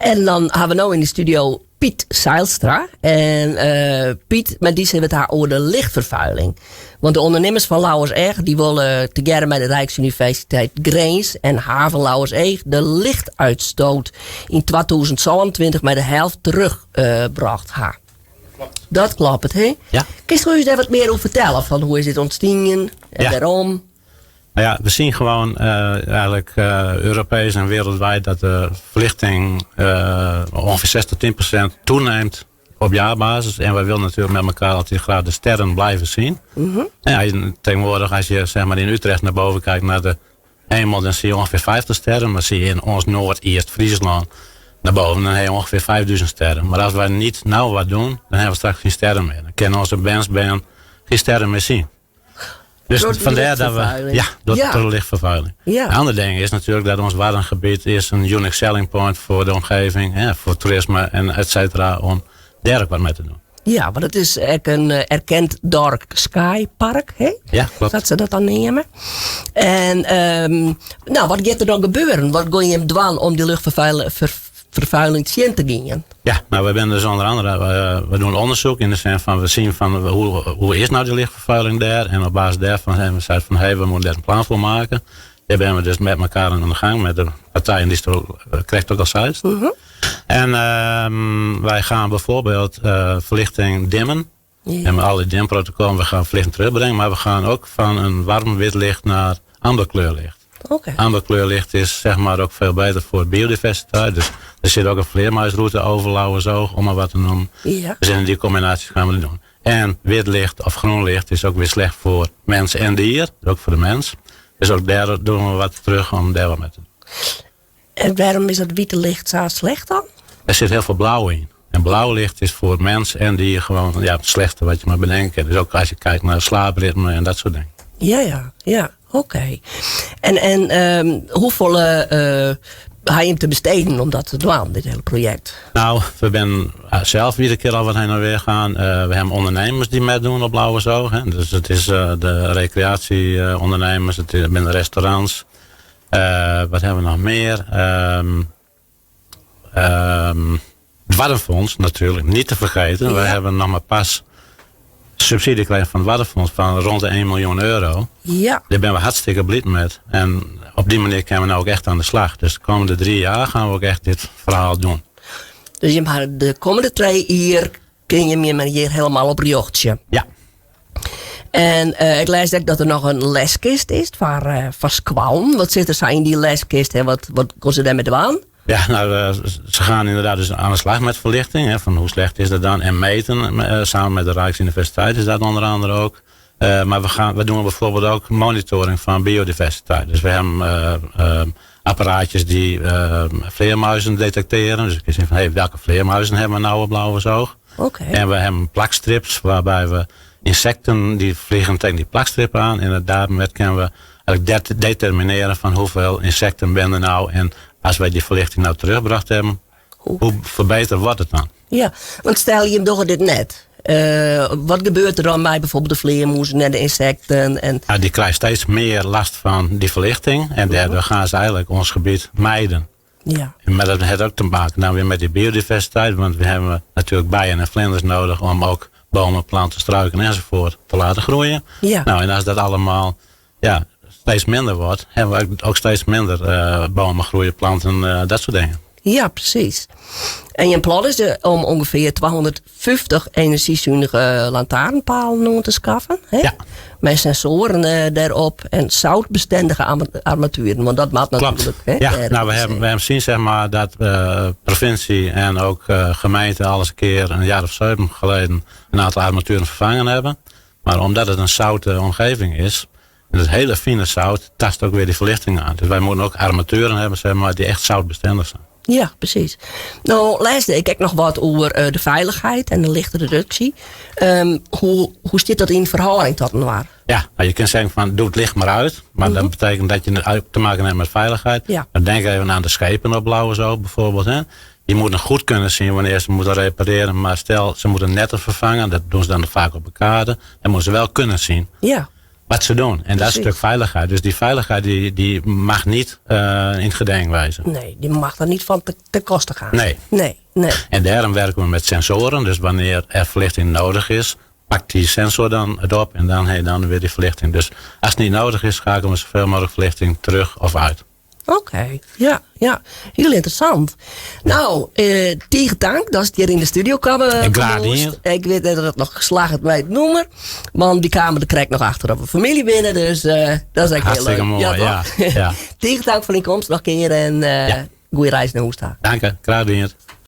En dan ha we no yn de studio Piet Zijlstra. En Piet, mei dy sille we it ha oer de lichtferfuiling. Want de ûndernimmers fan Lauwerseach dy wolle tegearre mei de Rijksuniversiteit Grins en Haven Lauwerseach de lichtuitstoot yn 2027 mei de helft terugbrocht ha. Dat kloppet, hè? Ja. Kinst ús dêr wat mear oer fertelle? Fan hoe is dit ûntstien en Ja. wêrom? Nou ja, we zien gewoon eigenlijk Europees en wereldwijd dat de verlichting ongeveer 6 tot 10% toeneemt op jaarbasis. En wij willen natuurlijk met elkaar altijd graag de sterren blijven zien. En ja, tegenwoordig als je zeg maar, in Utrecht naar boven kijkt naar de hemel, dan zie je ongeveer 50 sterren. Maar zie je in ons Noord-East-Friesland naar boven, dan heb je ongeveer 5000 sterren. Maar als wij niet nou wat doen, dan hebben we straks geen sterren meer. Dan kunnen onze bands geen sterren meer zien. Dus Door de vandaar dat we, lichtvervuiling. ja, door de lichtvervuiling. Een ander ding is natuurlijk dat ons Waddengebied is een unique selling point voor de omgeving, hè, voor toerisme en et cetera, om daar ook wat mee te doen. Ja, want het is ook een erkend dark sky park, hè? Ja, klopt. Dat ze dat dan nemen. En wat gaat er dan gebeuren? Wat ga je hem dwaan om die luchtvervuiling tsjin te gaan? Ja, nou, we zijn dus onder andere, we doen onderzoek in de zin van, we zien van, hoe is nou die lichtvervuiling daar? En op basis daarvan hebben we gezegd van, hey, we moeten daar een plan voor maken. Daar zijn we dus met elkaar aan de gang, met de partijen die het ook, krijgt ook al zoiets. En wij gaan bijvoorbeeld verlichting dimmen. En met al die dimprotocollen, we gaan verlichting terugbrengen, maar we gaan ook van een warm wit licht naar ander kleurlicht. Amberkleurlicht is ook veel beter voor biodiversiteit. Dus er zit ook een vleermuisroute over Lauwersoog, om maar wat te noemen. Dus in die combinatie gaan we dat doen. En wit licht of groen licht is ook weer slecht voor mens en dier, ook voor de mens. Dus ook daar doen we wat terug om daar wat mee te doen. En waarom is dat witte licht zo slecht dan? Er zit heel veel blauw in. En blauw licht is voor mens en dier gewoon, het slechtste wat je maar bedenkt. Dus ook als je kijkt naar slaapritme en dat soort dingen. Ja, ja, ja. Oké. En hoeveel ga je hem te besteden om dat te doen, dit hele project? Nou, we zijn zelf iedere keer al wat heen en weer gaan. We hebben ondernemers die meedoen op Lauwersoog. Hè. Dus het is de recreatieondernemers, het zijn de restaurants. Wat hebben we nog meer? Het Waddenfonds natuurlijk, niet te vergeten. We hebben nog maar pas subsidie gekregen van het Waddenfonds van rond de 1 miljoen euro. Daar ben we hartstikke blij mee. En op die manier kunnen we nou ook echt aan de slag. Dus de komende 3 jaar gaan we ook echt dit verhaal doen. Dus je maar de komende 2 jaar kun je meer hier helemaal op rjochtje. Ja. En ik lees ook dat er nog een leskist is voor squallen. Wat zit er zo in die leskist en wat kost ze daarmee aan? Ja, ze gaan inderdaad dus aan de slag met verlichting. Hè, van hoe slecht is dat dan? En meten, samen met de Rijksuniversiteit is dat onder andere ook. Maar we doen bijvoorbeeld ook monitoring van biodiversiteit. Dus we hebben apparaatjes die vleermuizen detecteren. Dus ik kan zien van, hey, welke vleermuizen hebben we nou op Lauwersoog? En we hebben plakstrips waarbij we insecten die vliegen tegen die plakstrip aan. En daarmee kunnen we eigenlijk determineren van hoeveel insecten ben er nou. En als wij die verlichting nou teruggebracht hebben, hoe verbeterd wordt het dan? Ja, want stel je doet dit net. Wat gebeurt er dan bij bijvoorbeeld de vleermuizen en de insecten? En Ja, die krijgen steeds meer last van die verlichting. En daardoor gaan ze eigenlijk ons gebied mijden. En maar dat heeft ook te maken nou weer met die biodiversiteit. Want we hebben natuurlijk bijen en vlinders nodig om ook bomen, planten, struiken enzovoort te laten groeien. En als dat allemaal, steeds minder wordt, hebben we ook steeds minder bomen groeien, planten, dat soort dingen. Ja, precies. En je plan is om ongeveer 250 energiezuinige lantaarnpalen te schaffen. Hè? Ja. Met sensoren daarop en zoutbestendige armaturen. Want dat maakt natuurlijk, hè, Ja, daar is het. we hebben gezien, dat provincie en ook gemeente al eens een keer een jaar of 7 geleden een aantal armaturen vervangen hebben. Maar omdat het een zoute omgeving is, en het hele fine zout tast ook weer die verlichting aan. Dus wij moeten ook armaturen hebben, die echt zoutbestendig zijn. Ja, precies. Nou, luister, ik kijk nog wat over de veiligheid en de lichte reductie. Hoe zit dat in verhouding tot elkaar? Ja, je kunt zeggen van doe het licht maar uit. Maar dat betekent dat je te maken hebt met veiligheid. Maar denk even aan de schepen op Lauwersoog bijvoorbeeld. Hè. Die moeten goed kunnen zien wanneer ze moeten repareren. Maar stel, ze moeten netten vervangen. Dat doen ze dan vaak op de kade. Dan moeten ze wel kunnen zien. Wat ze doen. En dat is een stuk veiligheid. Dus die veiligheid die, die mag niet in het geding wijzen. Nee, die mag daar niet van te, te koste gaan. Nee. Nee, nee. En daarom werken we met sensoren. Dus wanneer er verlichting nodig is, pakt die sensor dan het op en dan heb je dan weer die verlichting. Dus als het niet nodig is, schakelen we zoveel mogelijk verlichting terug of uit. Oké, ja, ja. Heel interessant. Nou, eh, tige tank dat je hier in de studio kwam. Eh, graag hier. Ik weet dat het nog geslaagd bij het noemen. Want die kamer die krijgt nog achter op een familie binnen. Dus eh, dat is echt heel leuk. mooi, ja. Ja, ja. Tige tank voor die komst nog een keer en uh, goede reis naar Hoesta. Dank je, graag hier.